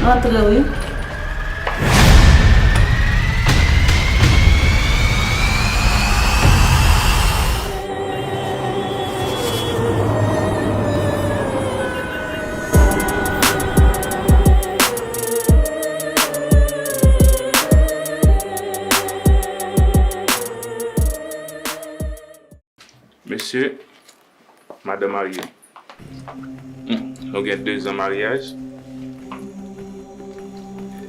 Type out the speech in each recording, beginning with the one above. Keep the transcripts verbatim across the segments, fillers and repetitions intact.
Antre wi. Mesye, madanm marye. Hmm, nou gen dezan maryaj.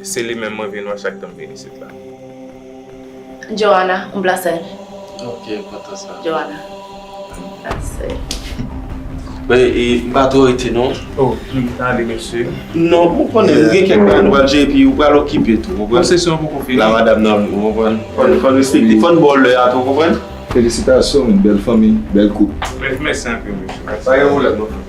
Se li menm mwen vin wè chak tan m vin isit la. Joanna, un placer. Ok, kontan sa. Joanna. Un placer. Men, e, m pa twò rete, non. Oh, m ale, mesye. Non, ou konnen, m gen kèk bagay nou pral jere, epi ou pral okipe tou, ou konprann? Konsesyon poko fini. La madanm nan, ou konprann? Fò n, fò n respekte, fò n ba w lè a tou, ou konprann? Felisitasyon, men bèl fanmi, bèl koup. Mè-, mèsi anpil, mesye. Pa gen pwoblèm, non.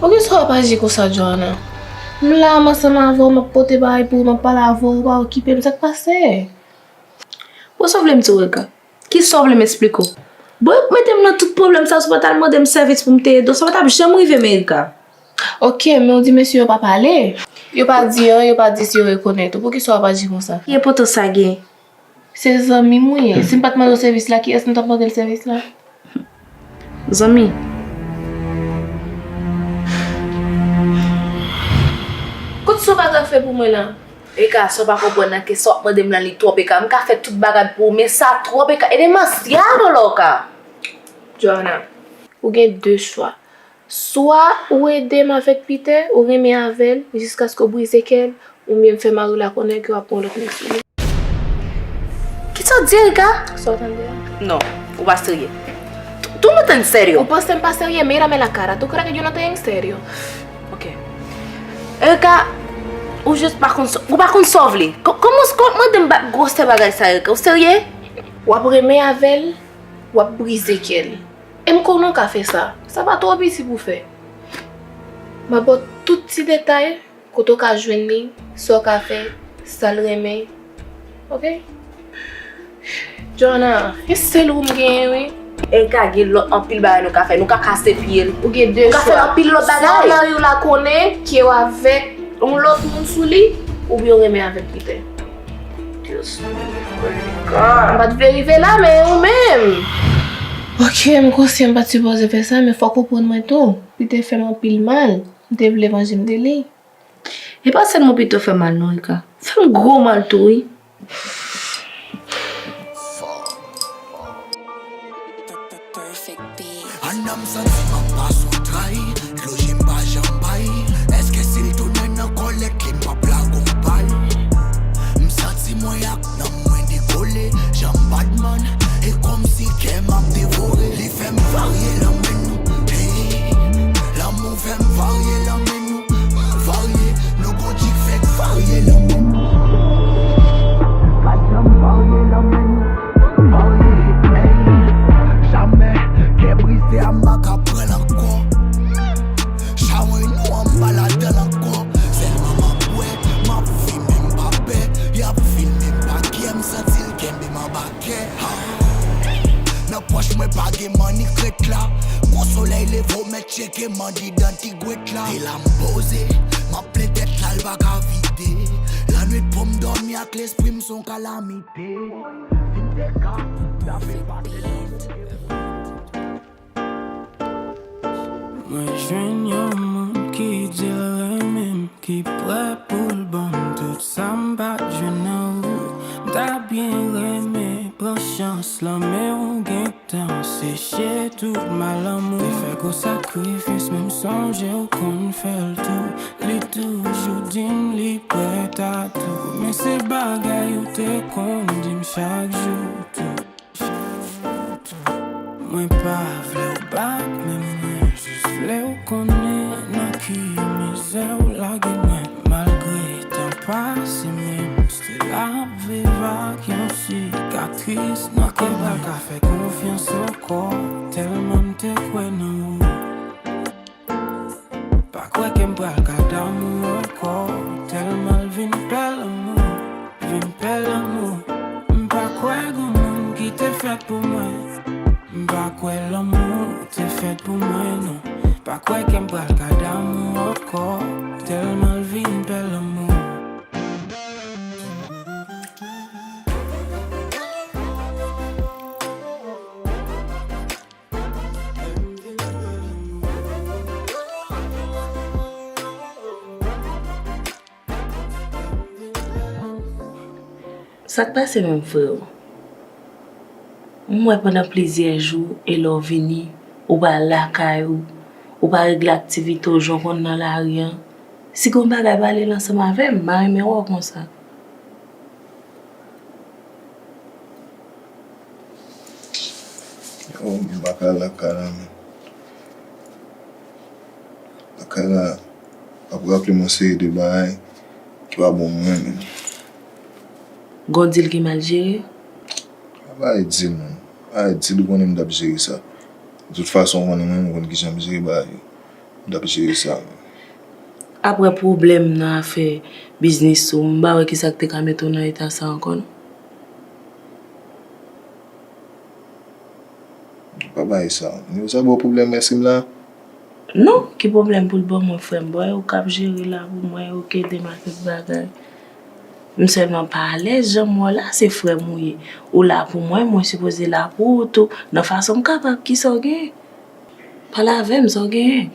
Poukisa w ap aji konsa, Joanna? M la, m ansanm avè w, m ap pote bagay pou ou, m ap pale avè w, ou pa okipe m, sa k pase? Pou sa w vle m di w, Erika? Kisa w vle m eksplike w? Bon, yo mete m nan tout pwoblèm sa, si w pa t al mande m sèvis pou m te ede w, sa pa t ap janm rive m, Erika. Ok, men w di mesye yo pa pale. Yo pa di anyen, yo pa di si yo rekonèt ou. Poukisa w ap aji konsa? Ki enpòtans sa gen? Se zanmi m ou ye. Si m pa t mande w sèvis la, kiyès m t ap mande l sèvis la? Zanmi. Kout sa w pa ka fè pou mwen la. Erika, sa w pa konprann nan ke sa w ap mande m nan li twòp, Erika. M ka fè tout bagay pou ou, men sa twòp, Erika. E demasiado, loca. Joanna, ou gen de chwa. Swa ou ede m avèk Peter, ou renmen avè l, jiskaske w brize kè l, oubyen m fè mari w la konnen ke w ap pran lòt nèg sou li. Kisa w di, Erika? Sa w tande a? Non, ou pa serye. Tú, tú no estás en serio. Ou panse m pa serye? Mírame la cara. ¿Tú crees que yo no estoy en serio? Ok. Erika, ou jis pa konn sa, ou pa konn sa w vle. Kò-, kòman, kòman mande m ba-, gwosè bagay sa, Erika? Ou serye? W ap renmen avè l, w ap brize kè l. E m konnen w ka fè sa. Sa pa twò piti pou w fè. M ap ba w tout ti detay, kote w ka jwenn li, sa w ka fè, sa l renmen. Ok? Joanna, e sèl ou m genyen, wi. Erika, gen lòt anpil bagay nou ka fè. Nou ka kase pye l. Ou gen de chwa. Nou ka fè anpil lòt bagay. Swa mari w la konnen ke w avèk yon lòt moun sou li, oubyen w renmen avèk Peter. Dios mío, Erika. M pa t vle rive la, men ou menm. Ok, m konsyan m pa t sipoze fè sa, men fòk ou konprann mwen tou. Peter fè m anpil mal. M te vle vanje m de li. E pa sèlman Peter fè mal non, Erika. Fè m gwo mal tou, wi. Anndan m santi m ap pase yon tray. Dlo je m pa janm bay. Èske si l tounen nan kòlèt li m p ap lage yon pay? M santi mwen ak nanm mwen dekole. Jan m pa demann, e kòmsi kè m ap devore. Li fè m varye lanmen nou. Hey, lanmou fè m varye lanmen nou. Varye, nou gon djik fèk varye lanmen nou. Pa janm varye lanmen nou. Varye, ey. Jamè, kè brize a m pa ka pran l ankò. Chawony nou an m pa ladan l ankò. Sèlman m ap bwè, m ap fimen m pa pè. Y ap filme m pa kyè, m santi l kenbe m anba kè. Ha. Nan pòch mwen pa gen mannik rèt la. Gon solèy leve w mèt tcheke mandi dan ti gwèt la. E la m poze, m ap plen tèt la, l pa ka vide. Lannwit pou m dòmi ak lespri m se yon kalamite. Si m te ka, m t ap efase lanmou. Mwen jwenn yon moun ki di l renmen m, ki prè pou l ban m tout sa m pa t jwenn nan ou. M ta byen renmen pran chans lan, men ou gen Tan seche tout malanmou. Li fè gwo sakrifis, menm sonje w konn fè l tou. Li toujou di m li prèt a tou. Men se bagay ou te konn di m chak jou tou. Mwen pa vle w bat, men mwen jis vle w konnen nan ki mizè w lage mwen. Malgre tan pase, men m still ap viv ak yon sikatris nan kè. Pa ka fè konfyans ankò, tèlman m te kwè nan ou. Pa kwè ke m pral ka damou ankò, tèlman l vin pè lanmou, vin pè lanmou. M pa kwè gen moun ki te fèt pou mwen. M pa kwè lanmou te fèt pou mwen, non. Pa kwè ke m pral ka damou ankò, tèlman l vin pè lanmou. Sa k pase menm, freo? M wè pandan plizyè jou, e lè w vini, ou pa lakay ou, ou pa regle aktivite w jan w konn nan lari an. Si gon bagay, pale l ansanm avè m, m a renmen wè w konsa. Yo, m pa ka lakay la, men. Lakay la ap raple m yon seri de bagay ki pa bon pou mwen menm. Gon dil ki mal jere? Pa bay dil, non. Bay dil, ou konnen m t ap jere sa. De tout fason, ou konnen mwen, m konn kijan m jere bagay yo. M t ap jere sa, men. Apre pwoblèm nan afè biznis ou, m pa wè kisa k te ka mete w nan eta sa ankò, non. Pa bay sa. Nèg sa ba w pwoblèm, mèsi m la. Non, ki pwoblèm pou l ban mwen, frè m? Bon, e ou k ap jere la pou mwen, e ou k ede m ak tout bagay. M sèlman pa alèz jan m wè w la, se frè m ou ye. Ou la pou mwen, mwen sipoze la pou ou tou. Nan fason m kapab, kisa w genyen? Pale avè m, sa w genyen?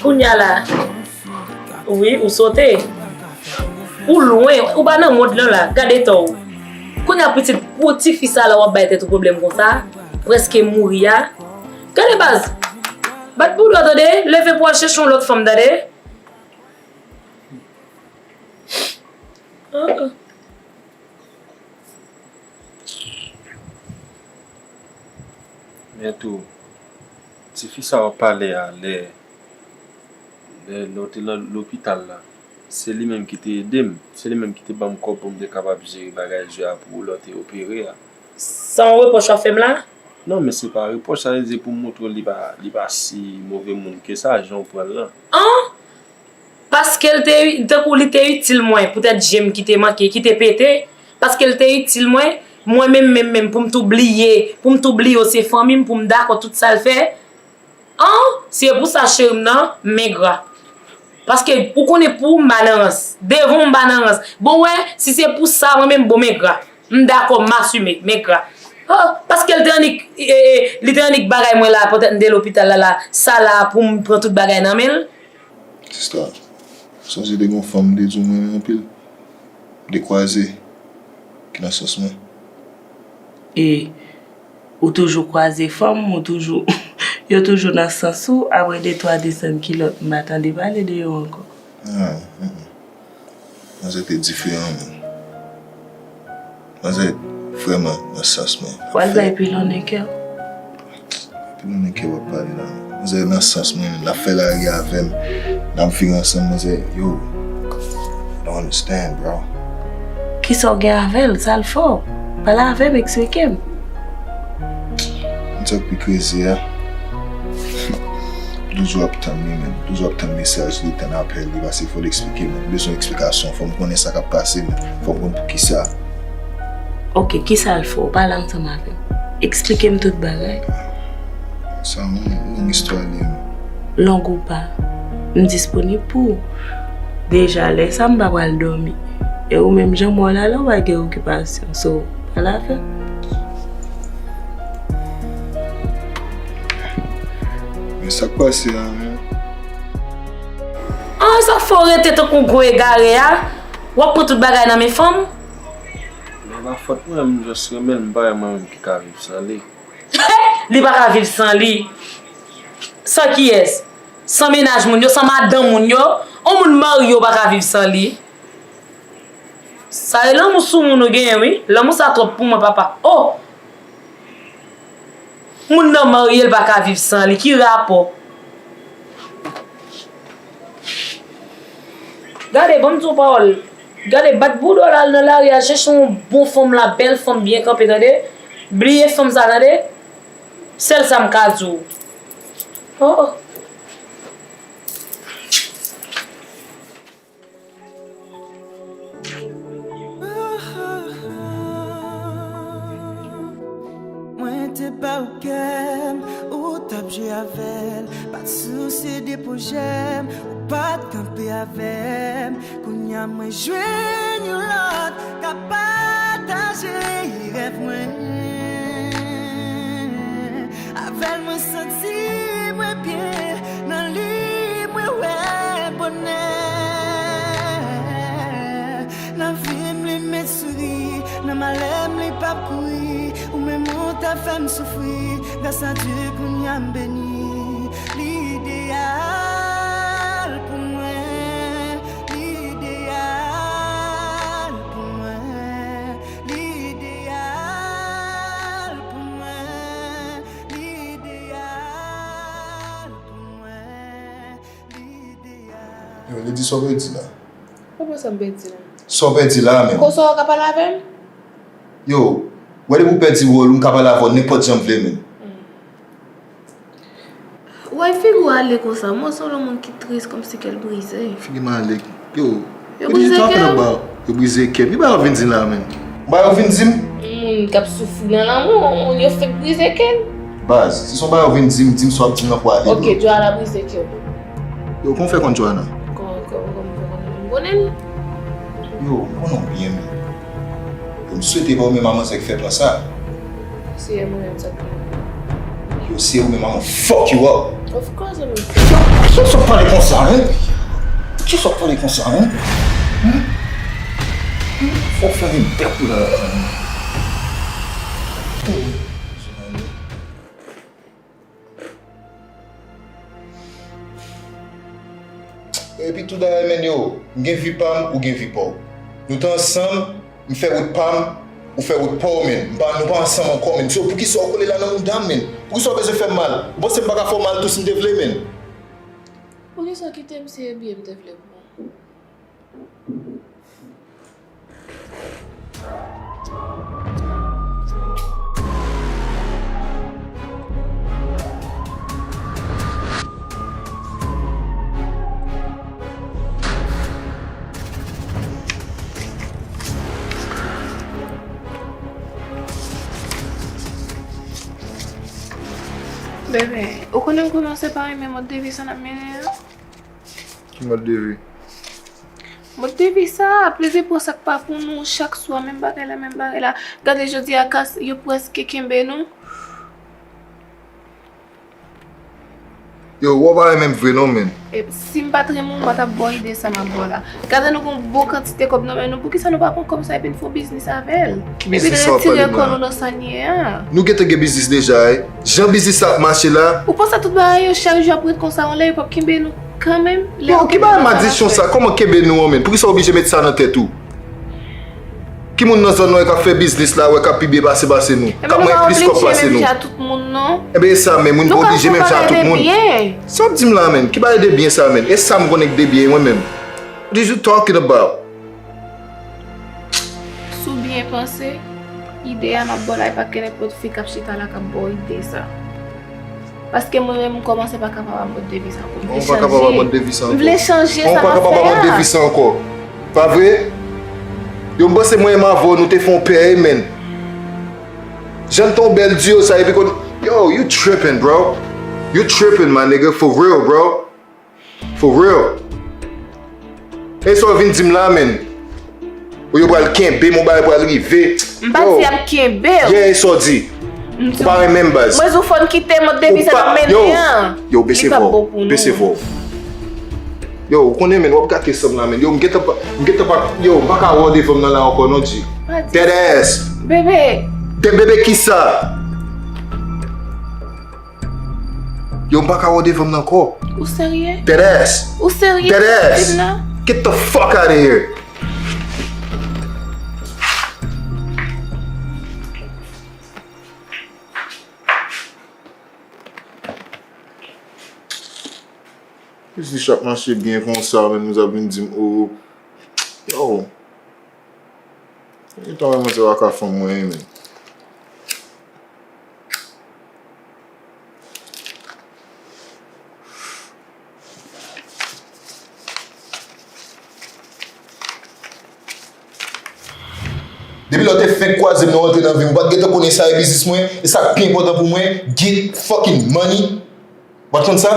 Kounye a la, wi, ou sote. Ou lwen, ou pa nan mond lan la, gade eta w. Kounye a pitit, pou tifi sa la w ap bay tèt ou pwoblèm konsa, prèske mouri a. Gade baz, bat pou dlo tande, leve pou al chèche yon lòt fanm tande. Ah, ah. Men tou, tifi sa w ap pale a, lè, lè, lè w te nan lopital la, se li menm ki te ede m, se li menm ki te ban m kòb pou m te kapab jere bagay je a pou ou lè w te opere a. Sa yon repwòch w ap fè m la? Non, men se pa repwòch, sa vle di pou m montre w li pa, li pa si move moun ke sa, jan w pran l lan. An? Paske l te, tankou li te itil mwen, poutèt je m ki te manke, ki te pete, paske l te itil mwen, mwen menm, menm, menm, pou m tou bliye, pou m tou bliye w se fanmi m, pou m dakò tout sa l fè. An, se pou sa cheri m nan, m engra. Paske ou konnen pou ou m pa nan rans. Devan w m pa nan rans. Bon, wè, si se pou sa, mwen menm, bon, m engra. M dakò, m asime, m engra. Oh, paske l te annik, e, e, li te annik bagay mwen la, poutèt m te lopital la, la, sa la pou m pran tout bagay nan men l. Sista, sonje te gen yon fanm m te di w m renmen anpil? M te kwaze, ki nan sans mwen. E ou toujou kwaze fanm, ou toujou, yo toujou nan sans ou, apre de twa desann kilòt, m pa tande pale de yo ankò. Ah, mm, mm. Manzè te diferan, man. Manzè vrèman nan sans mwen. W al bay pilon nan kè w. Pilon nan kè w ap pale la. Manzè nan sans mwen, l ap fè lari avè m. N ap viv ansanm, manzè. Yo, I don't understand, bro. Kisa w gen avè l? Sa l fè w? Pale avè m, eksplike m. Konn sa k pi kreze a? M toujou ap tann li, men. M toujou ap tann mesaj li, tann apèl li, paske fò l eksplike m. M bezwen eksplikasyon, fò m konnen sa k ap pase, men. Fò m konn poukisa. Oke, kisa l fè w? Pale ansanm avè m. Eksplike m tout bagay. Sa yon long istwa li ye, men. Long ou pa, m disponib pou ou. Deja, lè sa, m pa pral dòmi. E ou menm, jan m wè w la, la, w pa gen okipasyon. So, pale avè m. Men sa k pase a, men. Ah, sa k fè w rete tankou gwo egare a? W ap pran tout bagay nan men fanm? Men pa fòt mwen, m just renmen l, m pa wè mwen menm ki ka viv san li. Li pa ka viv san li. San kiyès? San mennaj moun yo, san madanm moun yo? On moun marye w pa ka viv san li? Sa e lanmou sou moun ou genyen wi. Lanmou sa twòp pou mwen papa. Oh! Moun nan marye l pa ka viv san li. Ki rapò? Gade, ban m di w pawòl. Gade, bat bouda w la al nan lari al chèche yon bon fanm la, bèl fanm byen kanpe, tande? Bliye fanm sa, tande? Sèl sa m ka di w. Oh, oh. Mwen te ba ou kè m, ou t ap jwe avè l. Pa t sousye de pwojè m, ou pa t kanpe avè m. Kounye a mwen jwenn yon lòt k ap pataje rèv mwen. Avè l mwen santi mwen byen, nan li mwen wè bonè. Nan vi m li met souri, nan malè m li p ap kouri. Ou menm ou t ap fè m soufri, gras a Dye kounye a m beni. Li ideyal pou mwen, li ideyal pou mwen, li ideyal pou mwen, li ideyal pou mwen, li ideyal. Yo, Lady, sa w pèdi la? Kòman sa m pèdi la? Sa w pèdi la menm? Konsa w ka pale avè m? Yo, wè depi w pèdi wòl ou, m ka pale avè w nenpòt jan m vle menm. Why figi w ale konsa? Mwen sanble yon moun ki tris, kòmsi kè l brize. Figi m ale. Yo, Yo what are you brize talking kè w? About? Yo brize kè m. Ki bagay w vin di m la menm? Bagay w vin di m? Moun k ap soufri nan lanmou, moun yo fèk brize kè l. Baz, si se yon bagay w vin di m, di m sa w ap di m nan pou ale. Ok, Joanna brize kè w. Yo, kòman w fè konn Joanna? Kòman, kòman, kòman, kòman, m konnen l. Yo, m konnen w byen menm. Yo, m swete pa ou menm a manzè k fè plan sa. Se mwen menm sa k fè. Yo, se ou menm a man fuck you up. Of course, mwen. Yo, poukisa w pale konsa, hein? Poukisa w pale konsa, hein? Hein? Fò w fè yon bèk ou la. Epi tou dayè menn yo, m gen vi pa m, ou gen vi pa w. Nou te ansanm, m fè wout pa m, ou fè wout pa w menn. M pa, nou pa ansanm ankò menn. So poukisa w kole la nan mouda m menn? Poukisa w bezwen fè m mal? Ou panse m pa ka fè w mal tou si m te vle menn? Poukisa w kite m si e byen m te vle pou ou? Bebe, ou konnen m kòmanse pa renmen mòd de vi sa n ap mennen an? Ki mòd de vi? Mòd de vi sa, ap leve pou sa k pa pou nou, chak swa menm bagay la, menm bagay la. Gade jodi a kas, yo prèske kenbe nou. Yo, ou pa renmen m vre non menn. E si m pa t renmen w, m pa t ap ba w ide sa m ap ba w la. Gade nou gon bon kantite kòb nan men nou, poukisa nou pa pran kòb sa epi n fè yon biznis avè l? Epi n retire kò nou nan sa n ye a. Nou gentan gen biznis deja, wi. Jan biznis la ap mache la. Ou panse tout bagay yo chak jou ap ret konsa yon lè yo p ap kenbe nou kanmenm? Lè Yo, ki bagay madichon sa? Kòman kenbe nou an menn? Poukisa w oblije met sa nan tèt ou? Ki moun nan zòn nan k ap fè biznis la, wè k ap pi byen pase pase nou? K ap manyen plis kòb pase nou? Tout moun non. Enben e sa menm, wi, n pa oblije menm jan ak tout moun. Sa w ap di m la menn? Ki bagay de byen sa menn? E sa m konnen k de byen mwen menm. What is you talking about? Si w byen panse, ide a m ap ba w la, e pa ke nenpòt fi k ap chita la k ap ba w ide sa. Paske mwen menm m kòmanse pa kapab ak mòd de vi sa ankò. M vle chanje. Ou pa kapab ak mòd de vi sa ankò? M vle chanje sa m ap fè a. Ou pa kapab ak mòd de vi sa ankò? Pa vre? Yo, m panse mwen menm avè w nou te fè yon pè, amen. Jan n te yon bèl duo sa, epi konn, yo, you tripping, bro. You tripping, my nigga, for real, bro. For real. E sa w vin di m la, menn? Ou yo pral kenbe m, yon bagay pral rive. M pa di y ap kenbe w. Yeah, e sa w di? Ou pa renmen m, baz. Mwen di w fò n kite mòd de vi sa n ap mennen an. Yo, bese vwa w. Bese vwa w. Yo, ou konnen, men, w ap gate san m la, men. Yo, m gentan pa, m gentan pa, yo, m pa ka wè w devan m nan la ankò, non, G. Dead ass. Bebe. De bebe kisa? Yo, m pa ka wè w devan m nan ankò. Ou serye? Dead ass. Ou serye? Dead ass. Get the fuck out of here. Biznis ap mache byen konsa, men nou ap vin di m, o, yo. Gentan wè manzè pa ka fanm mwen, men. Depi lè w te fenk kwaze m nan w antre nan vi m, ou pa t gentan konnen sa e biznis mwen, e sa k pi enpòtan pou mwen, get fucking money. Ou pa t konn sa?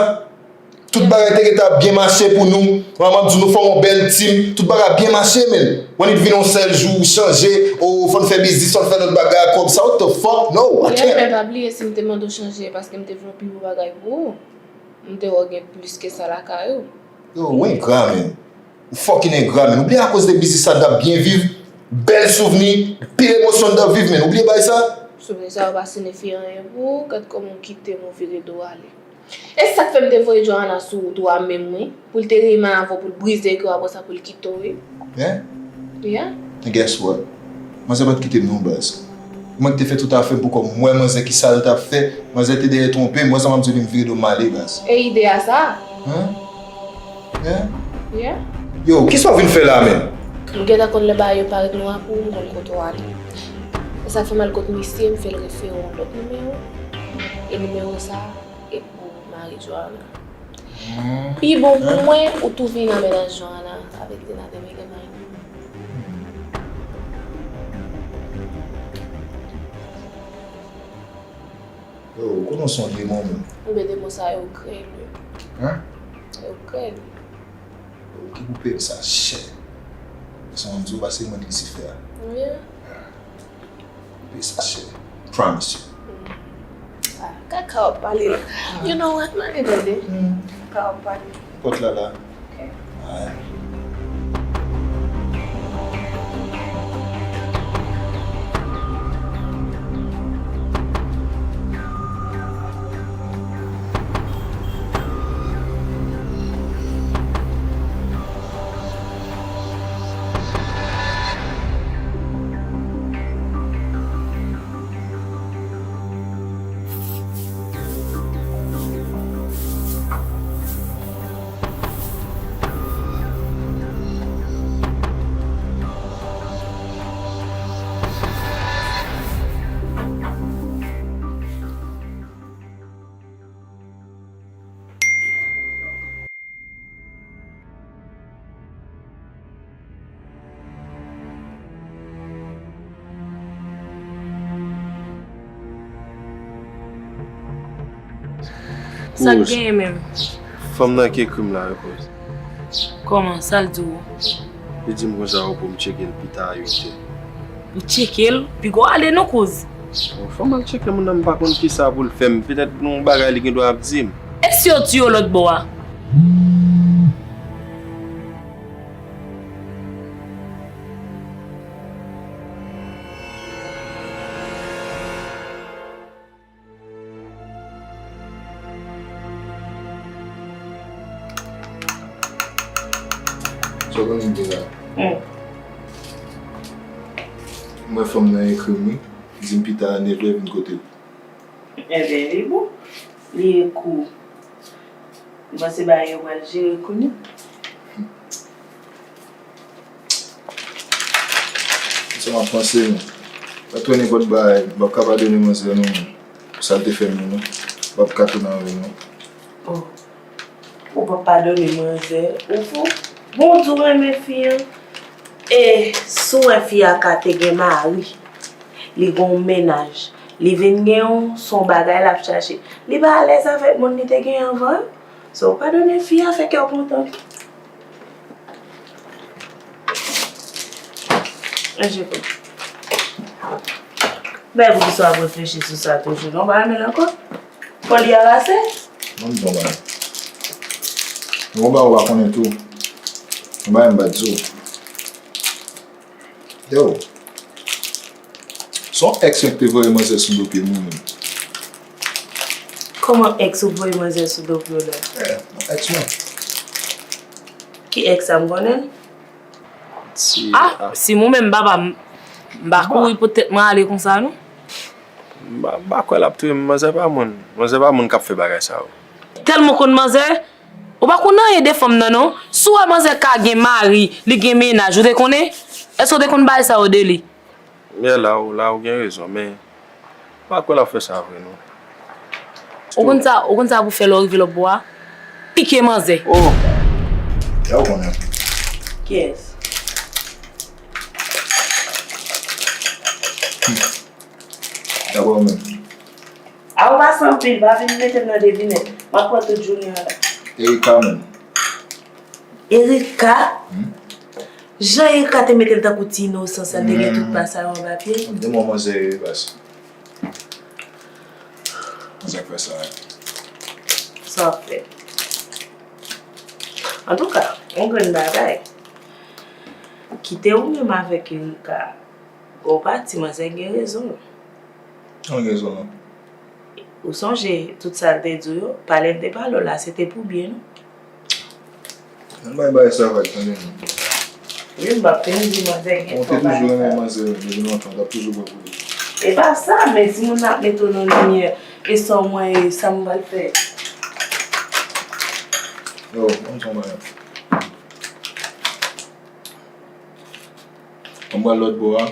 Tout bagay te gentan ap byen mache pou nou. Manman di nou fòme yon bèl team. Tout bagay ap byen mache, men. When it vin yon sèl jou, ou chanje, o, fò n fè biznis, fò n fè lòt bagay, kòb sa, what the fuck? No, I can't. Pè, pa bliye, si m te mande w chanje, paske m te vle yon pi bon bagay pou ou. M te wè w gen plis ke sa lakay ou. Yo, ou engra, men. Ou fucking engra, men. Ou bliye akoz de biznis sa n t ap byen viv, bèl souvni, pil emosyon n t ap viv, men. Ou bliye bagay sa? Souvni sa yo pa siyifi anyen pou ou, gad kòman w kite m, ou vire do w ale. E sa k fè m te voye Johanna sou wout ou a menm, wi, pou l te renmen avè w, pou l brize kè w, apre sa pou l kite w, wi. Yeah? Yeah. And guess what? Manzè pa t kite m non, baz. Mwen ki te fè tout afè m pou kò m. M wè manzè ki sa l t ap fè. Manzè te dèyè twonpe m. Wè sa m ap di w, vin vire do m ale, baz. E ide a sa? Hein? Hein? Yeah. Yo, kisa w vin fè la menm? M gentan konn lè bagay yo parèt nwa pou ou, m konn kote w ale. E sa k fè m al kot misye, m fè l refere yon lòt nimewo. E nimewo sa, e pou mari Johanna. Pi bon pou mwen, ou tou vin nan mennaj Johanna avèk Dena demen gen mari. Yo, ou konnen w se yon demon menm. Oubyen demon sa yo kreye l wi. Hein? Yo kreye l. Yo ki pou peye m sa chè. Paske mwen di w pa se mwen Lisifè a. Wi. Peye sa chè. Promise you. Ah, kaka w ap pale la. You know what, m ale tande. Kaka w ap pale. Pòt la la. Ok. Alright. Sa k genyen menm? Fanm nan ki ekri m la wi, kouz. Kòman? Sa l di w? Li di m konsa yo pou m tcheke l pita a uit è. Ou tcheke l? Piga w ale non, kouz. Bon, fò m al tcheke moun nan, m pa konn kisa pou l fè m. Petèt gon bagay li gen dwa ap di m. E si yo tiye w lòt bò a? Sa w konn vin fè la? Hmm. M wè fanm nan ekri m wi, di m pita a nèf è vin kote l. Enben, li bon. Li ekri w. Ou panse bagay yo pral jere kounye a? Sa m ap panse, men. Mwen tou nenpòt bagay, m p ap ka padone manzè non, men. Pou sa l te fè m yo, non. M p ap ka tounen avè l, non. Oh. Ou p ap padone manzè, ou fou? Bon, w di w renmen fi an. E si w wè fi a ka te gen mari, li gen yon mennaj, li vin gen yon, se yon bagay l ap chache. Li pa alèz avèk moun li te gen anvan an. So, padone fi a, fè kè w kontan. Manje pou m. Men poukisa w ap reflechi sou sa toujou? Non, pa renmen l ankò? Fò li a pase? Ban m di w yon bagay. Yon bagay ou pa konnen tou. Yon bagay m pa t di w. Yo. Se yon ex mwen ki te voye manzè sou do pye m wi menm. Kòman ex ou voye manzè sou do pye w la? Eh, yon ex mwen. Ki ex sa m konnen l? Si, ah, ah, si mwen menm papa m, m pa kouri pou tèt mwen ale konsa non. M pa, m pa kwè l ap touye m, manzè pa moun. Manzè pa moun k ap fè bagay sa yo. Tèlman w konn manzè, ou pa konn anyen de fanm nan non. Si w wè manzè ka gen mari, li gen mennaj, ou te konnen? Èske w te konn bagay sa yo de li? Yè la ou, la ou gen rezon, men m pa kwè l ap fè sa vre non. Ou konn sa, ou konn sa pou fè lè w rive lòtbò a? Pike manzè. Oh! Sa ou konnen. Kiyès? Dabò menm. A ou pase anpil, pa vin mete m nan devinèt. M ap pran tout jounen an la. Erika menm. Erika? Hmm? Jan Erika te mete l tankou ti inosan sa, l te gen tout pa sa yo anba pye l. De mwa manzè yo pase. Manzè k fè sa, wi. Sa w ap fè. Antouka, yon grenn bagay. Kite ou menm avèk Erika. Ou pati, manzè gen rezon. An rezon non. Ou sonje tout sa l te di w yo, pale l te pale w la, se te pou byen non. Ann bay bagay sa vag, tande non. Wi, m p ap fin di manzè gen fò bagay sa. Ou te toujou renmen manzè depi lontan, w t ap toujou bon pou li. E pa sa, men si moun nan ap mete w nan limyè, e sa w mwen, e sa m pral fè. Yo, ban m son bagay. An m pral lòt bò a.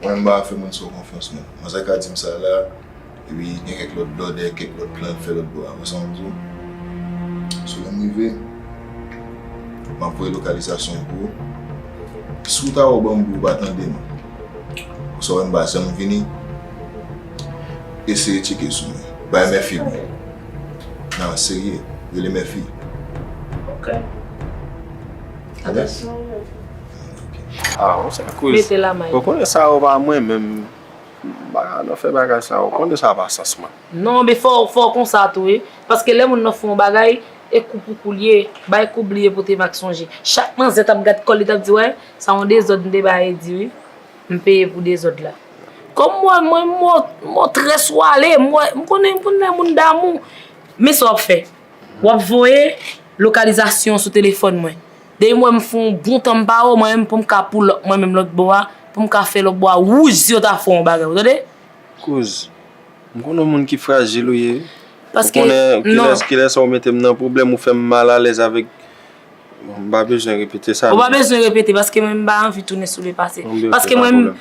Mwen, m pa fè moun sa w konfyans, non. Manzè ka di m sa la, epi gen kèk lòt blòdè, kèk lòt plan l fè lòt bò a. Wè sa m di w? Si w wè m rive, m ap voye lokalizasyon pou ou. Si w ta wè w ban m bri, w pa tande m. Ou sa wè m pa janm vini, eseye tcheke sou mwen. Bay Mèfi bri. Non, serye. Rele Mèfi. Ok. Tande? Atansyon. Ah, ou se kouz. Mete la, May. Ou konnen sa yo pa mwen menm. M pa ka nan fè bagay sa yo. Ou konnen sa pa sans mwen. Non, men fò, fò konsa tou, wi. Paske lè moun nan fè yon bagay, e kou pou kou l ye. Bay kou bliye pote m ak sonje. Chak manzè t ap gad kò l, li t ap di, wè, sa yon dezòd m te ba Edi, wi. M peye pou dezòd la. Kòm mwen, mwen, mwen, mwen trè swale, mwen, m konnen, m konnen moun damou. Men sa w ap fè. W ap voye lokalizasyon sou telefòn mwen. Depi m wè m fè yon bon tan m pa wè w, mwen menm pou m ka pull up mwen menm lòt bò a, pou m ka fè lòt bò a wouj si yo ta fè yon bagay, ou tande? Kouz, m konnen yon moun ki frajil ou ye. Paske, ou konnen kilès, kilès ou mete m nan pwoblèm, ou fè m malalèz avèk, bon, m pa bezwen repete sa. Ou pa bezwen repete, paske mwen m pa anvi tounen sou le pase. Paske mwen,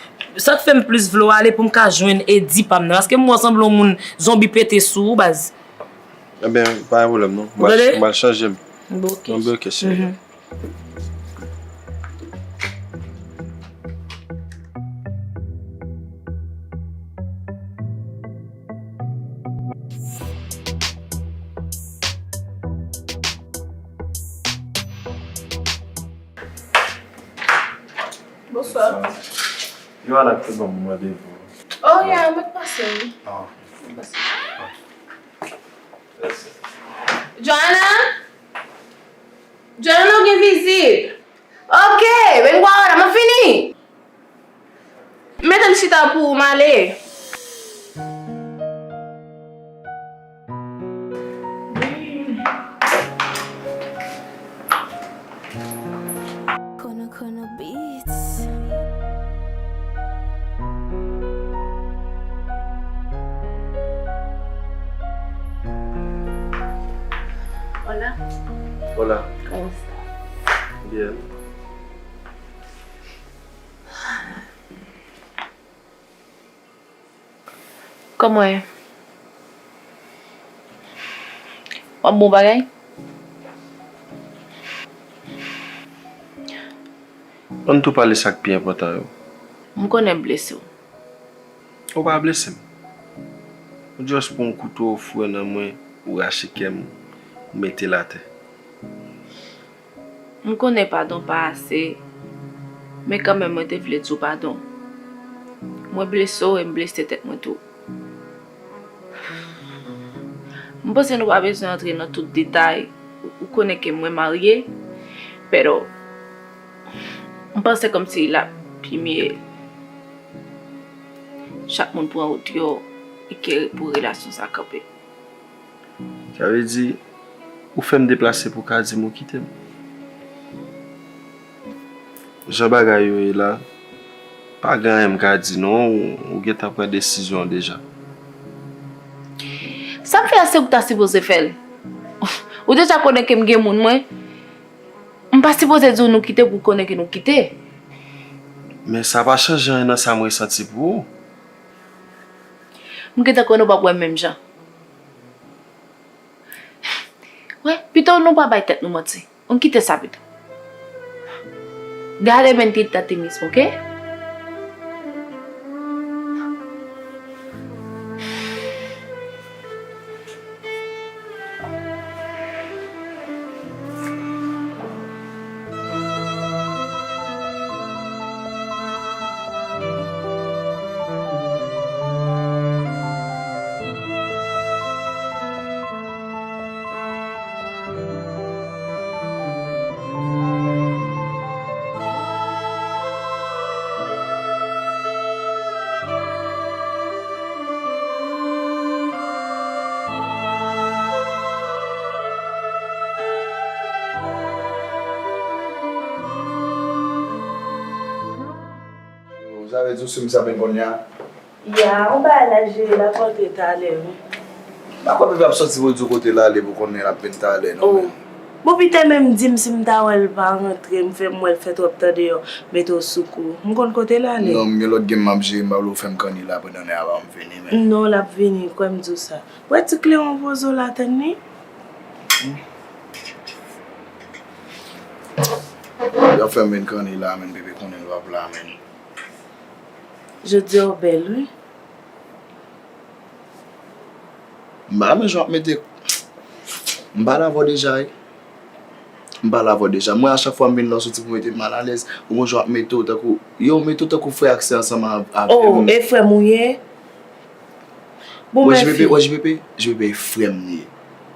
sa k fè m plis vle w ale pou m ka jwenn Edi pa m nan. Paske m wè w sanble yon moun zonbi pete sou ou, baz. Ebyen, pa gen pwoblèm non. Ou tande? M al chanje m. Bon, ok. Bon, ben, ok, cheri. Mhm. Bonswa. Yo, Ana ki te ban m randevou. Oh, ya, mwen pase, wi. Ah. Mwen pase. Joanna? Joanna, nou gen vizit. Ok, ven kwa ora, mwen fini. Mete m chita pou ou, m ale. Kono Kono Beats. Hola. Hola. ¿Cómo estás? Bien. Kòman w ye? W ap bon bagay? Ann tou pale sa k pi enpòtan yo. M konnen m blese w. Ou pa blese m. Ou just pran yon kouto, ou foure nan mwen, ou rache kè m, ou mete l atè. M konnen padon pa ase, men kanmenm mwen te vle di w padon. Mwen blese w e m blese tèt mwen tou. M panse nou pa bezwen antre nan tout detay, ou Konnen ke mwen marye, pero m panse kòmsi l ap pi mye chak moun pran wout yo e ke pou relasyon sa kanpe. Sa vle di, ou fè m deplase pou w ka di m ou kite m? Jan bagay yo ye la, pa gen anyen m ka di non, ou, ou gentan pran desizyon an deja. Sa m fè a se ou k ta sipoze fè l. Ou deja konnen ke m gen moun mwen. M pa sipoze di w nou kite pou w konnen ke nou kite. Men sa pa chanje anyen nan sa m resanti pou ou. M gentan kwè nou p ap wè m menm jan. Wè, pito nou pa bay tèt nou manti. Ann kite sa pito. Dale mentirte a ti mismo, oke? Yo, sa vle di w si m sa byen konnya? Ya, yon bagay la jere l ap rantre talè, wi. M pa kwè bebe ap sòti pou l di w kote l ale pou konnen l ap vin talè, non, men. Bon, Pita menm di m si m ta wè l pa rantre, m fè m wè l fè twòp tan deyò, mete w sou kou. M konn kote l ale. Non, m gen lòt game m ap jere, m pa vle w fè m kanni la pandan nèg la pa m vini, men. Non, l ap vini, kwè m di w sa. Wè ti Kleyon poze w la tann li? Y ap fè m vin kanni la, men bebe konnen l p ap la, men. Jodi a w bèl, wi. M pa renmen jan w ap mete. M pale avè w deja, wi. M pale avè w deja. Mwen, a chak fwa m vin la, w soti pou mete m malalèz. Ou gon jan w ap mete w tankou, yo, w mete w tankou frè ak sè ansanm avè m. Oh, e frè m ou ye? Bon, men fi. Wè J P P, wè J P P, J P P e frè m li ye.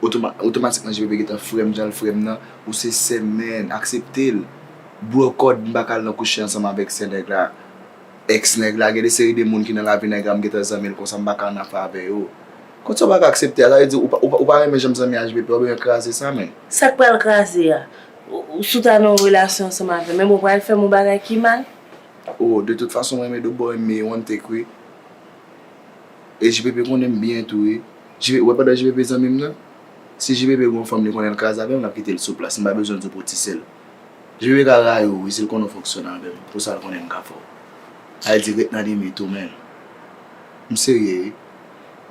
Otoma-, otomatikman, J P P gentan frè m, jan l frè m nan. Ou se sè m, men, aksepte l. Bro kòd, m pa ka al nan kouche ansanm avèk sè nèg la. Èks nèg la, gen de seri de moun ki nan lavi nèg la, m gentan zanmi l konsa, m pa ka ann afè avè yo. Konsa w pa ka aksepte a, sa vle di ou pa, ou pa, ou pa renmen jan m zanmi a J P P, w bezwen kraze sa, men. Sa k pral kraze a? Ou, ou, si w ta nan yon relasyon ansanm avè m, men bon, w pral fè m yon bagay ki mal? Oh, de tout fason, mwen renmen do bò, men one take, wi. E J P P konnen m byen tou, wi. J P P, wè pandan J P P zanmi m nan, si J P P gon fanm li konnen l kraze avè m, l ap kite l sou plas. M pa bezwen di w pou w ti sè l. J P P ka rayi w, wi, si l konnen w fonksyone avè m. Pou sa l konnen m ka fè w. Sa vle di ret nan limit ou, men. M serye, wi.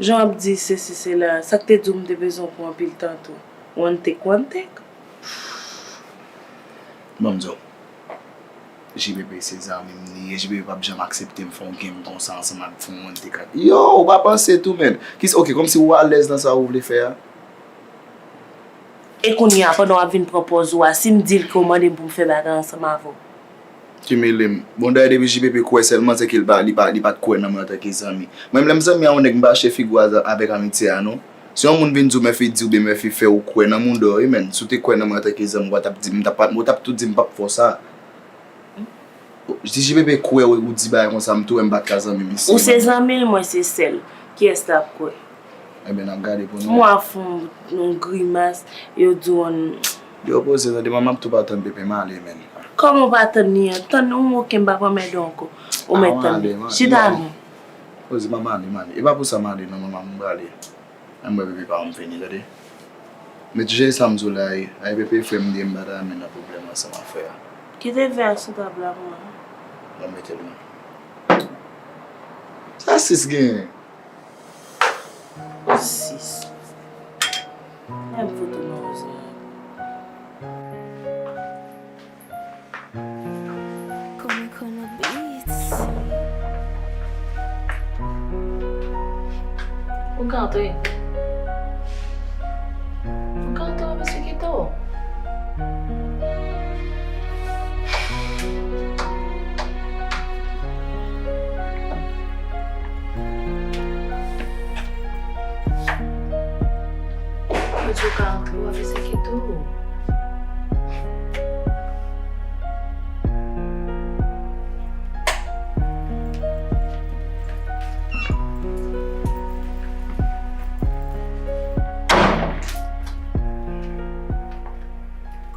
Jan w ap di sesi sela, sa k te di w m te bezwen w pou anpil tan tou? One take, one take? Ban m di w. J P P se zanmi m li ye, J P P p ap janm aksepte m fè yon game konsa ansanm ak fè yon one take ak. Yo, ou pa panse tou, men. Kisa, ok, kòmsi ou alèz nan sa ou vle fè a. E kounye a, pandan w ap vin pran pòz ou a, si m di l ke w mande m pou m fè bagay ansanm avè w? Ki mele m. Bon, dayè, depi J P P kwè sèlman, se ke li pa, li pa, li pa t kwè nan mwen antanke zanmi. Mwen menm, lè m zanmi a yon nèg, m pa chèche figi w a avèk amitye a, non. Si yon moun vin di w, men fi di oubyen men fi fè ou kwè nan moun dò, wi, men. Si w te kwè nan mwen antanke zanmi, ou pa t ap di m, m t ap, ou t ap tou di m p ap fè w sa. Si J P P kwè ou, ou di bagay konsa, m tou wè m pa t ka zanmi misye. Ou se zanmi l, mwen se sè l. Kiyès l ap kwè? Ebyen, n ap gade pou nou wè. Mwen ap fè yon, yon grimas, yo di w yon. Yo poze, tande, manman, m ap tou pa tann pepe, m ale, men. Kòman w pa tann li an? Tann ou, oke, m p ap anmède w ankò. Ou mèt tann li. Chita non. Poze, manman, ale, m ale. E pa pou sa m ale, non, manman, m prale. Ann mwen pepe pa m vini, tande. Men jere sa m di w la, e, ay pepe frè m li ye, m pa ta renmen nan pwoblèm ansanm ak frè a. Kite vè a sou tab la pou mwen. Mwen mete l non. Sa sis genyen? Sis. Lè m foto nan woze. Kòman konnen beats? Ou ka antre. Ou ka antre, mesye Kito. Mwen di w ka antre, w ap eseye kite w.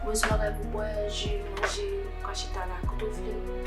Bezwen bagay pou bwè, ji, manje, ou ka chita la, kote w vle.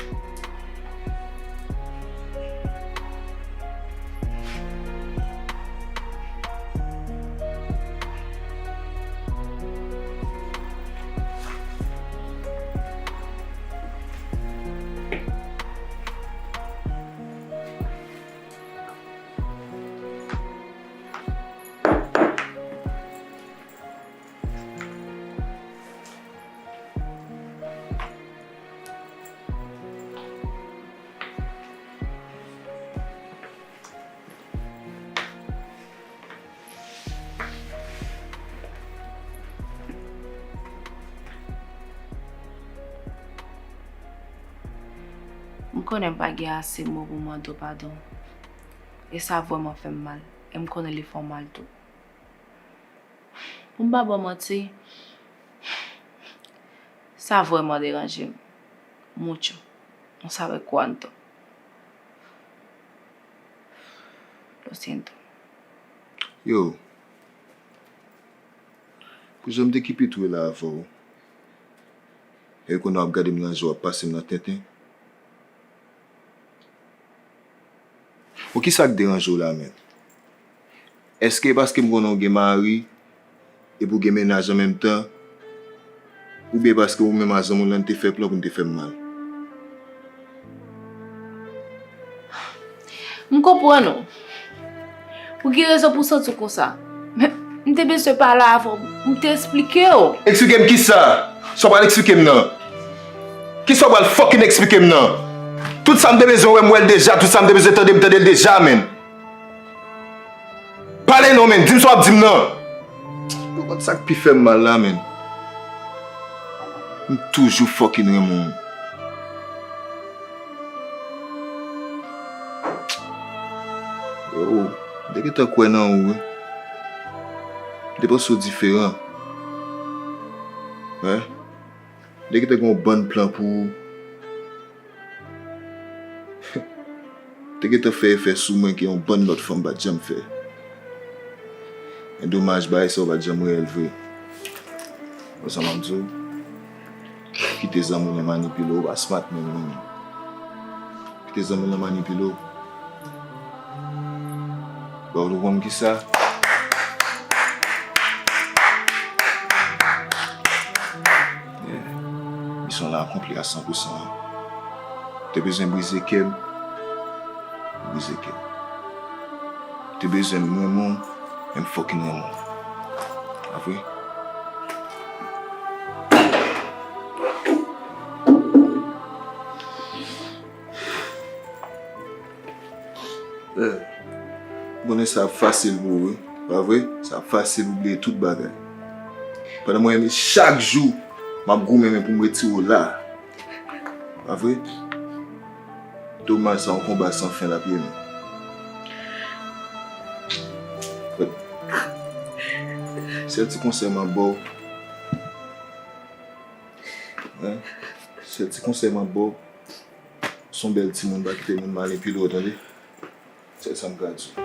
M konnen m pa gen ase mo pou mande w padon. E sa vrèman fè m mal. E m konnen li fè w mal tou. Pou m pa ba w manti, sa vrèman deranje m. Mucho. No sabe cuánto. Lo siento. Yo, pou jan m te kipe tou la avè w, e kounye a w ap gade m nan je w, w ap pase m nan tenten. Bon, kisa k deranje w la menm? Èske e paske m konnen w gen mari epi w gen mennaj an menm tan? Oubyen paske ou menm a zanmi w lan te fè plan pou n te fè m mal? M konprann ou. Pou ki rezon pou w santi w konsa? Men, m te bezwen pale avè w, m te eksplike w. Eksplike m kisa? Sa w pral eksplike m nan? Kisa w pral fucking eksplike m nan? Tout sa m te bezwen wè, m wè l deja. Tout sa m te bezwen tande, m tande l deja, menn. Pale non, menn. Di m sa w ap di m nan. Ou konn sa k pi fè m mal la, menn? M toujou fucking renmen w. Yo, m te gentan kwè nan ou, wi. M te panse w diferan. Wi. M te gentan gen yon bann plan pou ou. M te gentan fè efè sou mwen ke yon bann lòt fanm pa t janm fè. Men domaj, bagay sa yo pa t janm reyèl vre. Wè sa m ap di w? Kite zanmi w lan manipile w, ou pa smart menm non. Kite zanmi w lan manipile w. Bon, ou konn kisa? Yeah. Misyon lan akonpli a san pou san. Te bezwen brize kè m, brize kè m. Te bezwen m renmen w, men m fucking renmen w. Pa vre? Eh, m konnen sa ap fasil pou ou, wi. Pa vre? Sa ap fasil pou bliye tout bagay. Pandan mwen menm chak jou, m ap goumen men pou m retire w la. Pa vre? Domaj, sa yon konba san fen l ap ye, men. Sèl ti konsèy m ap ba w. Hein? Sèl ti konsèy m ap ba w. S on bèl timoun, pa kite moun manipile w, tande? Sèl sa m ka di w.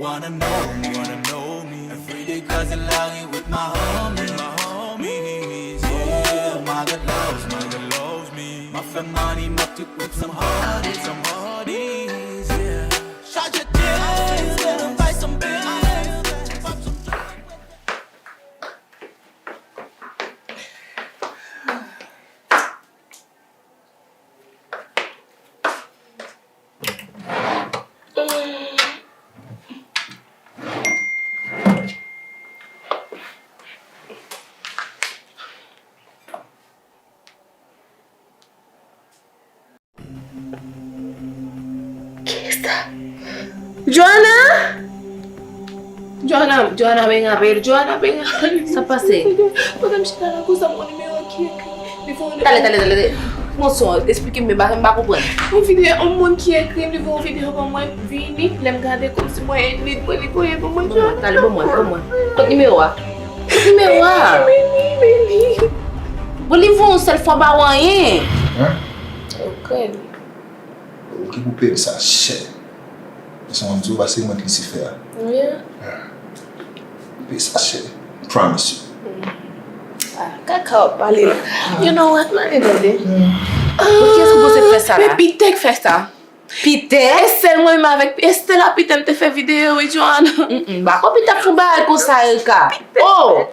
Wanna know me, wanna know me. Every day, cause I lie with my homies, my homies. Yeah, my God loves, my God loves me. Ma fè money, ma tout with some hotties, some hotties, yeah. Chaje tèt, better buy some bills. Pop some. Kiyès sa? Joana! Joana, Joana, men rapèl, Joana, men rapèl. Sa pase? Pandan m chita la konsa, m wè nimewo ki ekri. Li fè yon... Tale, tale, tale. Pran son, esplike m, m pa, m pa konprann. Yon videyo, yon moun ki ekri m, li fè yon videyo ban mwen, vini, lè m gade kòmsi mwen enlit mwen, li voye ban mwen, Joana. Tale, ban mwen, ban mwen. Kot nimewo a? Kot nimewo a? Men li, men li. Bon, li voye yon sèl fwa, pa wè anyen. Hein? Ok. Ou ki pou peye m sa chè. Paske mwen di w, pa se mwen k Lisifè a. Yeah. Yeah. Peye sa chè. Promise you. Ah, kaka w ap pale la. You know what? M ale tande. Bon, kiyès ou panse k fè sa la? Men Pitè k fè sa. Pitè? E sèl mwen menm avèk Estela Pitè m te fè videyo, wi, Joana. Mm, mm, m pa kwè Pitè ap fè yon bagay konsa, Erika. Oh!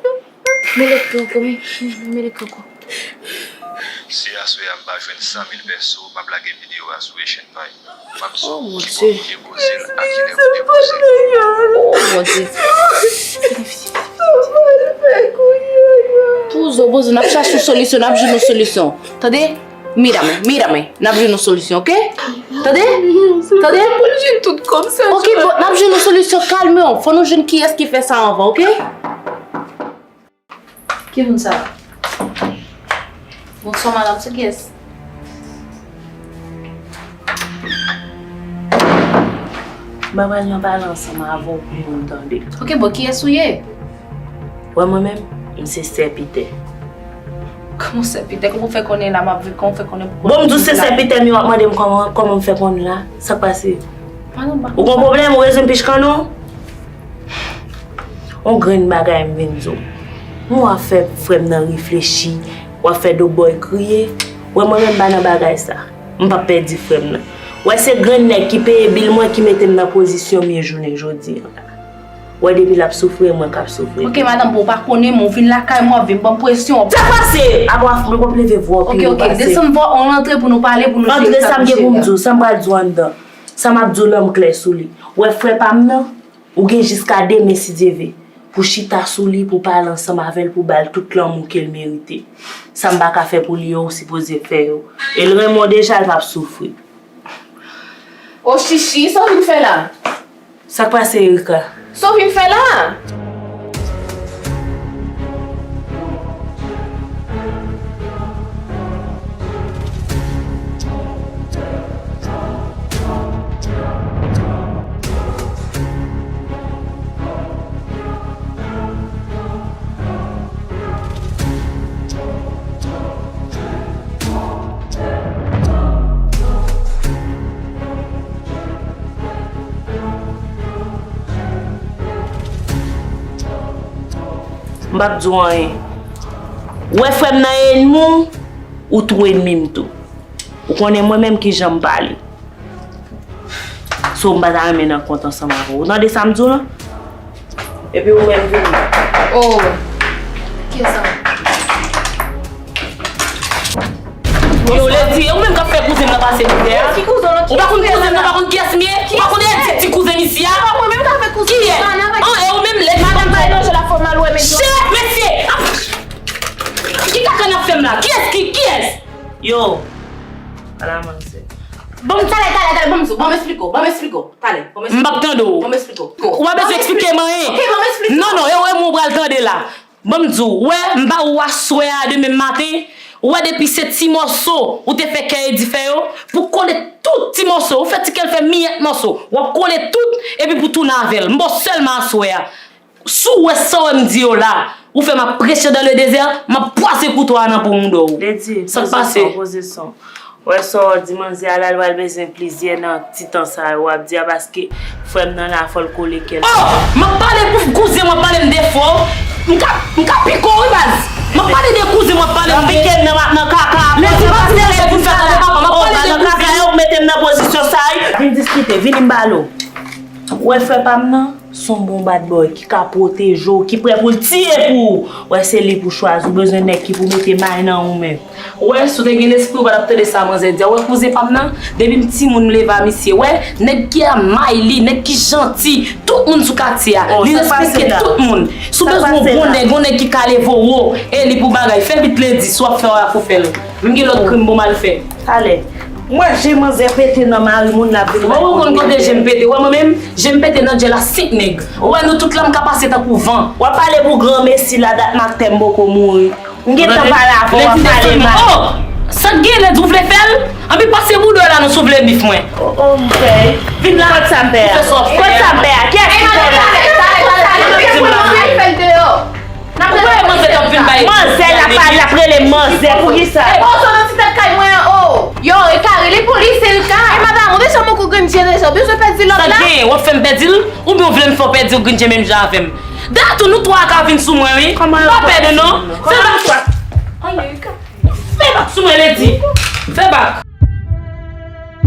Mele kanko, mi, mele kanko. Si aswè a m pa jwenn san mil pèso, m ap lage videyo a sou Asian Pie. M ap di w ki bò pou depoze l ak kilè pou depoze l. Oh, Bondye. Pouzo, pouzo, n ap chache yon solisyon, n ap jwenn yon solisyon. Tande? Mira, men, mira, men, n ap jwenn yon solisyon, oke? Tande? Tande? Pou l jwenn tout kòb sa. Oke, bon, n ap jwenn yon solisyon, kalme w. Fò nou jwenn kiyès ki fè sa anvan, oke? Ki moun sa? Bonswa, madanm, se kiyès? M pa pral nan pale ansanm avè w pou moun tande. Oke, bon, kiyès ou ye? Wè mwen menm, m se sè Pitè. Kòman sè Pitè? Kòman w fè konnen la m ap viv? Kòman w fè konnen pou... Bon, m di w se sè Pitè, men w ap mande m kòman, kòman m fè konnen la? Sa k pase? Ou gon pwoblèm? Ou bezwen m pich kanno? On grenn bagay m vin di w. M wè w ap fè frè m nan reflechi, w ap fè Dobòy kriye. Wè mwen menm m pa nan bagay sa. M p ap pèdi frè m nan. Wè se grenn nèg ki peye bil mwen ki mete m nan pozisyon m ye jounen jodi an la. Wè depi l ap soufri e mwen k ap soufri tou. Oke madanm, bon w pa konnen m, ou vin lakay mwen w ap vin ban m presyon. Sa k pase? Apa w ap leve vwa w pi wo pase m. Oke, oke, desann vwa w, ann rantre pou nou pale, pou nou chita. Antre, sa m gen pou m di w, sa m pral di w anndan. Sa m ap di w la m klè sou li. Wè frè pa m nan, ou gen jiska demen si Dye ve, pou chita sou li, pou pale ansanm avè l, pou ba l tout lanmou ke l merite. Sa m pa ka fè pou li yo, ou sipoze fè yo. E l renmen w deja, l p ap soufri. O Chichi, sa w vin fè la? Sa k pase, Erika? Sa w vin fè la? M p ap di w anyen. Ou wè frè m nan e ènmi w, ou tou ènmi m tou. Ou konnen mwen menm kijan m pale. So, m pa ta renmen nan kont ansanm avè w. Ou tande sa m di w lan? Epi ou menm vini. Oh. Kiyès sa? Yo, Lady, e ou menm k ap fè kouzen m nan pase mizè a? Ou pa konn kouzen m nan, pa konn kiyès m ye? Ou pa konn ti, ti kouzen m isi a? Kiyès? An, e ou menm, Lady, madanm pa elanje la fò mal wè, men... Chè, mesye! Ki kaka n ap fè m la? Kiyès ki, kiyès? Yo, ala manzè. Bon, talè, talè, talè, ban m di w, ban m esplike w, ban m esplike w, talè, ban m esplike w. M p ap tande w. Ban m esplike w. Ou pa bezwen esplike m anyen. Ok, ban m esplike w. Non, non, e ou, e mwen ou pral tande la. Ban m di w, wè, m ba ou aswè a demen maten, ou wè depi se ti mòso ou te fè kè e dife yo, pou kole tout ti mòso, ou fè ti kè l fè miyèt mòso, w ap kole tout, epi pou tounen avè l. M ba w sèlman aswè a. Si w wè sa w wè m di yo la, ou fè m ap preche dans le désert, m ap pwaze kouto a nan po mouda w. Lady, sa k pase? Poze son, poze son. Wè sa w di manzè a la, l pral bezwen plizyè nan ti tan sa yo w ap di a, paske frè m nan la, fò l kole kè l. Oh! M ap pale pou kouzen, w ap pale m de fò. M ka, m ka pike w, wi, baz. M ap pale de kouzen, w ap pale m de. Nan pike m nan, nan kaka. Lè di pa di lè pou fè kaka, m ap pale de kouzen. Nan kaka yo, mete m nan pozisyon sa, wi. Vin diskite, vini m pale w. Wè frè pa m nan, se yon bon bad boy ki ka pwoteje w, ki prè pou l tiye pou ou. Wè se li pou chwazi, ou bezwen nèg ki pou mete may nan ou menm. Wè, si w te gen lespri, ou pa t ap tande sa manzè di a. Wè kouzen pa m nan, depi m timoun m leve a misye. Wè, nèg ki a may li, nèg ki janti, tout moun sou katye a. Li respekte tout moun. Si w bezwen yon bon nèg, yon nèg ki ka leve w wo, e li pou bagay, fè vit lendi, si w ap fè w a pou fè l. M gen lòt krim pou m al fè. Talè. M wè je manzè pete nan mari moun la vin. Ou pa konn kote je m pete. Wè mwen menm, je m pete nan djèl a senk nèg. Ou wè nou tout la m ka pase tankou van. W ap pale pou granmesi la dat maten m poko mouri. M gentan pale avè w, w ap pale mal. Oh! Sa k gen lè di w vle fè l? Anpi pase boudò la non si w vle bif mwen. Oh, oh, m fè. Vin la. Kot sa m fè a? Kot sa m fè a? Kiyès ki fè la? Di m la. Ou pa wè manzè k ap vin bay. Manzè l ap pale, l ap rele manzè, poukisa? E bon, sot nan ti tèt kay mwen an, o. Yo, e ka rele polis, e l ka. E madanm, ou deja moko grenn je deja, ou bezwen pèdi lòt la? Sa gen, w ap fè m pèdi l? Oubyen w vle m fè w pèdi w grenn je menm jan avè m? Dayè tou, nou twa ka vin sou mwen, wi. M pa pè nou, non. Fè bak. Fè bak sou mwen, ledi. Fè bak.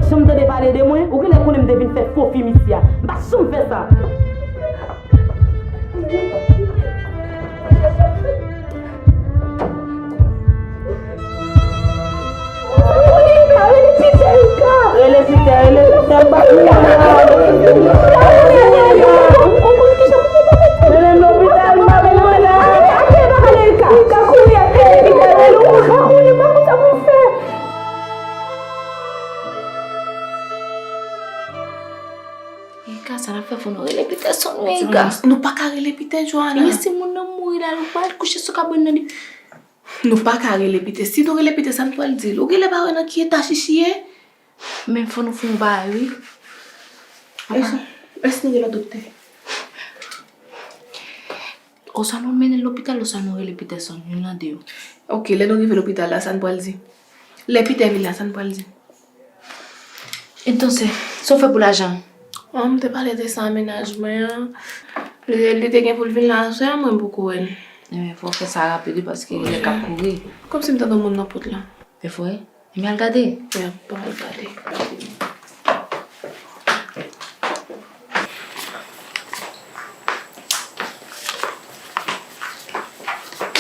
Janm tande pale de mwen, ou genlè konnen m te vin fè fo fi misye a. M pa janm fè sa. Rele Pitè, rele Pitè, m pa konnen. Mennen m lopital, m pa konnen. Ika, sa n ap fè, fò nou rele Pitè, sonn wi, Ika. Nou pa ka rele Pitè, Johanna. Lese moun nan mouri la, nou pral kouche sou kabann nan, li. Nou pa ka rele Pitè. Si nou rele Pitè, sa n pral di l? Ou genlè pa wè nan ki eta Chichi ye? Men fò nou fè yon bagay, wi. Èske, èske nou gen lòt opte? Oswa nou mennen l lopital, oswa nou rele Pitè, sonn, youn nan de yo. Ok, lè nou rive lopital la, sa n pral di? Lè Pitè vin la, sa n pral di? Entonse, sa w fè pou lajan? Oh, m te pale de sa a mennaj mwen an. Li, li te gen pou l vin la aswè a, mwen poko wè l. Ebyen, fò w fè sa rapid, wi, paske lè k ap kouri. Kòmsi m tande yon moun nan pòt la. Se vre? Ebyen, al gade. Wi, bon, al gade.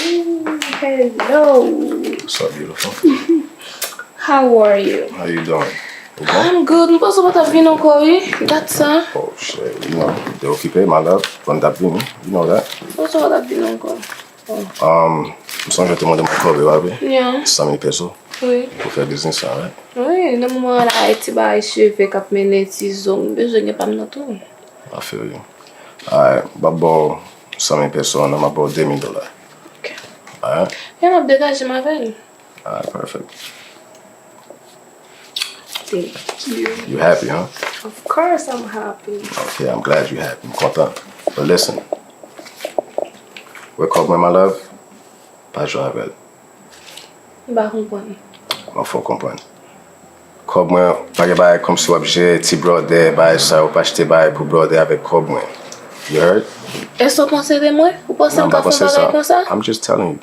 Ooh, hello. What's up, beautiful? How are you? How you doing? Ou bon? I'm good. M panse w pa t ap vin ankò, wi. Dat sa. Oh, shit. You know, m te okipe, my love. Fò m t ap vini. You know that. M panse w pa t ap vin ankò. Um, m sonje w te mande m yon kòb, pa vre? Yeah. San mil peso. Wi. Pou fè biznis la, right? Wi, nan moman an la, e ti bagay cheve k ap mennen, ti zo, m bezwen gen pa m nan tou. I feel you. Alright, m ap ba w san mil peso an, m ap ba w de mil dola. Ok. Alright? Yeah, m ap degaje m avè l. Alright, perfect. Thank you. You happy, huh? Of course I'm happy. Okay, I'm glad you happy. M kontan. But listen. Wè kòb mwen, my love, pa jwe avè l. M pa konprann. Bon, fò w konprann. Kòb mwen, pa gen bagay kòmsi w ap jere ti bròdè, bagay sa yo, w pa achte bagay pou bròdè avèk kòb mwen. You heard? Èske w panse de mwen? Ou panse m ka fè yon bagay konsa? Non, m pa panse sa. I'm just telling you.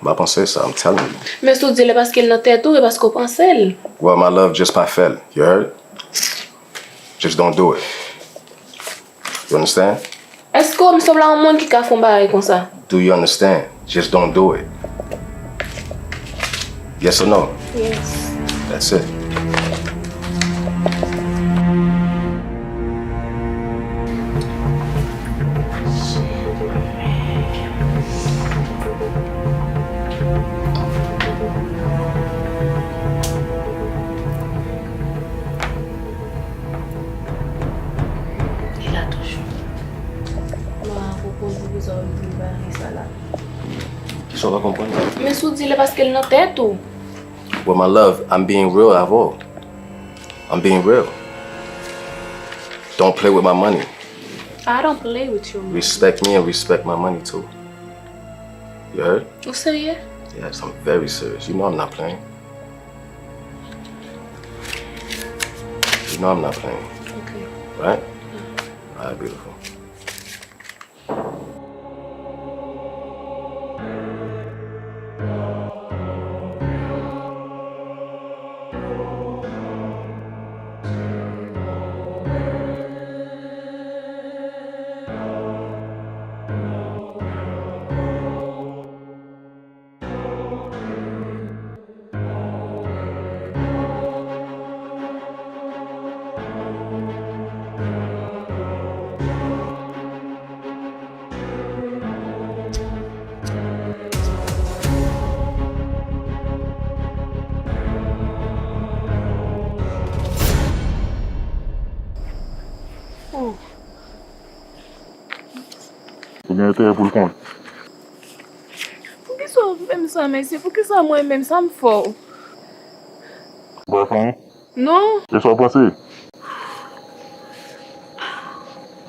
M pa panse sa, I'm telling you. Men si w di l, e paske l nan tèt ou, e paske w panse l. Well, my love, just pa fè l, you heard? Just don't do it. You understand? Èske w sanble a yon moun ki ka fè yon bagay konsa? Do you understand? Just don't do it. Yes or no? Yes. That's it. Li la toujou. Bon, apwopo de kisa w di bagay sa la? Kisa w pa konprann? Men si w di l, e paske l nan tèt ou. Well, my love, I'm being real avè w. I'm being real. Don't play with my money. I don't play with your money. Respect me and respect my money too. You heard? Ou serye? Yes, I'm very serious. You know I'm not playing. You know I'm not playing. Okay. Right? All right, beautiful. Ou gen enterè pou l konnen. Poukisa w fè m sa, mesye? Poukisa mwen menm? Sa m fè w? Ou pa fè anyen? Non. E sa w panse?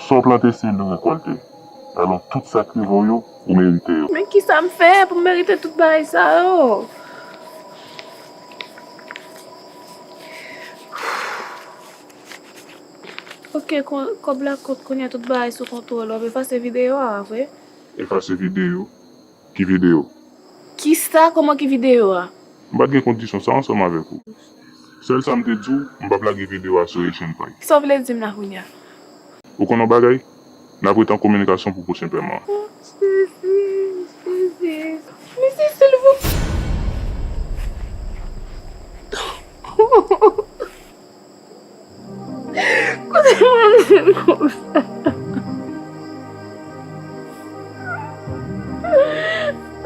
Sa w plante se li w rekòlte. Alò, tout sa k rive w yo, ou merite yo. Men kisa m fè pou m merite tout bagay sa yo? Ok, kon-, kòb la kont, kounye a tout bagay sou kontwòl. W ap efase videyo a, vre? Efase videyo? Ki videyo? Kisa? Kòman ki videyo a? M pa t gen kondisyon sa ansanm avèk ou. Sèl sa m te di w, m p ap lage videyo a sou Haitian Pie. Kisa w vle di m la kounye a? Ou konn yon bagay? N ap rete an kominikasyon pou pwochen pèman an. Oh, Jezi, Jezi. Mesye, silvouplè. Kote mwen jwenn konsa?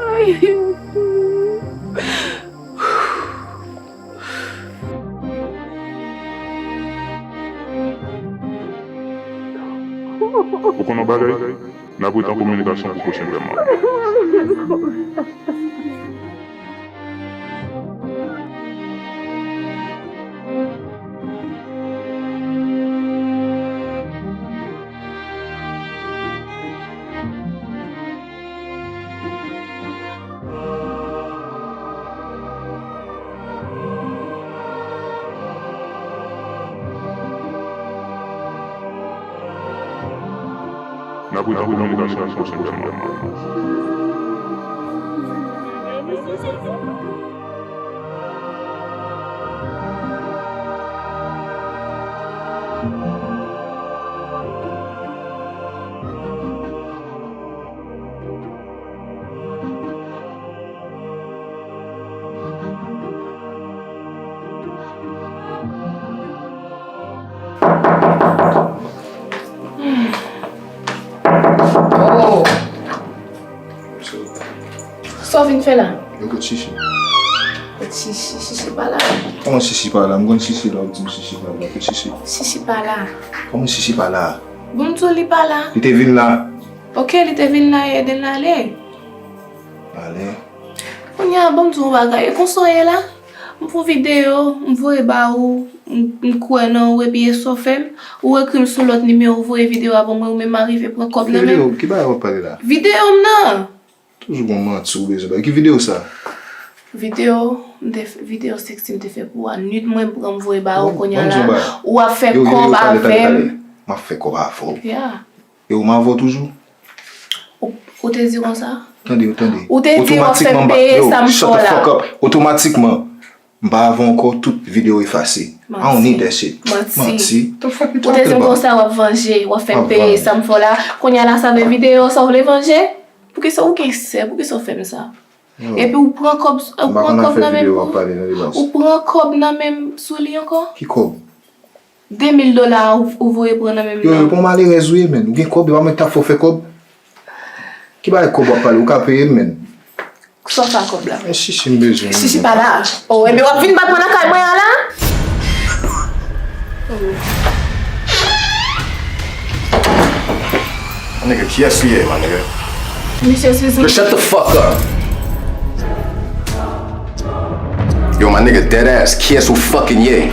Ay, Jezi. Ou konn yon bagay? N ap rete an kominikasyon pou pwochen pèman. N ap rete an kominikasyon pou pwochen pèman. Oh! Sa w vin fè la? Yo kot Chichi? Kot Chichi? Chichi pa la. Kòman Chichi pa la? M konn Chichi la, w di m Chichi pa la. Kot Chichi? Chichi pa la. Kòman Chichi pa la? Bon, m di w li pa la. Li te vin la. Ok, li te vin la, e ede l ale. Ale. Kounye a, bon, m di w yon bagay. E konsa w ye la? M fè yon videyo, m voye ba ou, m, m kwè nan ou, epi e sa w fè m, ou ekri m sou lòt nimewo, ou voye videyo a ban mwen, ou menm arive pran kòb nan men m. Ki videyo? Ki bagay w ap pale la? Videyo m nan! Toujou gon manti ou bezwen bay. Ki videyo sa? Videyo, m te f-, videyo sexy m te fè pou ou a. Nid mwen pran m voye ba ou, kounye a la, ou ap fè kòb avè m. M ap fè kòb avè w? Yeah. E ou m avè w toujou? Ou, ou te di konsa? Tande, tande. Ou te di w ap fè m peye sa m fè w la. Otomatikman, m pa, yo, shut the fuck up. Otomatikman, m pa avè w ankò, tout videyo efase. I don't need that shit. Manti. Manti. The fuck you talking about? Ou te di m konsa w ap vanje, w ap fè m peye sa m fè w la. Kounye a la, sa vle videyo sa w vle vanje? Poukisa ou gen sè? Poukisa w fè m sa? Yo. Epi ou pran kòb, ou pran kòb nan men m, ou pran kòb nan men m sou li ankò? Ki kòb? De mil dola ou, ou voye pran nan men m nan. Yo, yo, pa w malerèz ou ye, menn. Ou gen kòb, e pa mwen k t ap fè w fè kòb. Ki bagay kòb w ap pale? Ou ka peye m, menn. Sa w fè ak kòb la? E Chichi m bezwen. Chichi pa la. Oh, ebyen w ap vin bat mwen nan kay mwen an la? Nigga, kiyès li ye, my nigga? Misye Suzy. Yo, shut the fuck up. Yo, my nigga, dead ass, kiyès ou fucking ye?